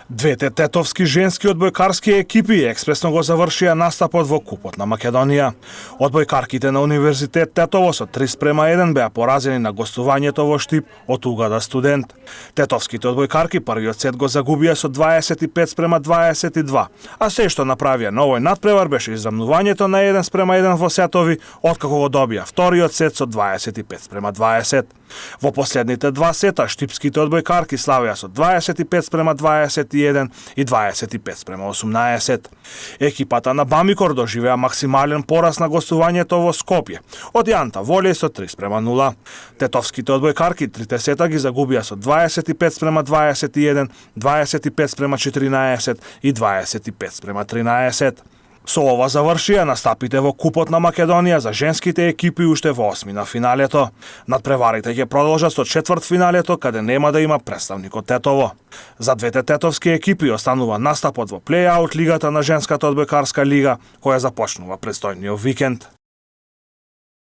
Двете тетовски женски одбојкарски екипи експресно го завршија настапот во Купот на Македонија. Одбојкарките на Универзитет Тетово со 3:1 беа поразени на гостувањето во Штип од Угада Студент. Тетовските одбојкарки првиот сет го загубија со 25:22, а се што направија на овој надпревар беше израмнувањето на 1:1 во сетови, откако го добија вториот сет со 25:20. Во последните два сета штипските одбојкарки славеа со 25:21 и 25:18. Екипата на Бамикор доживеа максимален пораз на гостувањето во Скопје од Јанта Волеј со 3:0. Тетовските одбојкарки трите сета ги загубија со 25:21, 25:14 и 25:13. Со ова завршија настапите во Купот на Македонија за женските екипи уште во осмина финалето. Надпреварите ќе продолжат со четвртфиналето, каде нема да има представник од Тетово. За двете тетовски екипи останува настапот во плей-аут лигата на женската одбојкарска лига, која започнува престојниот викенд.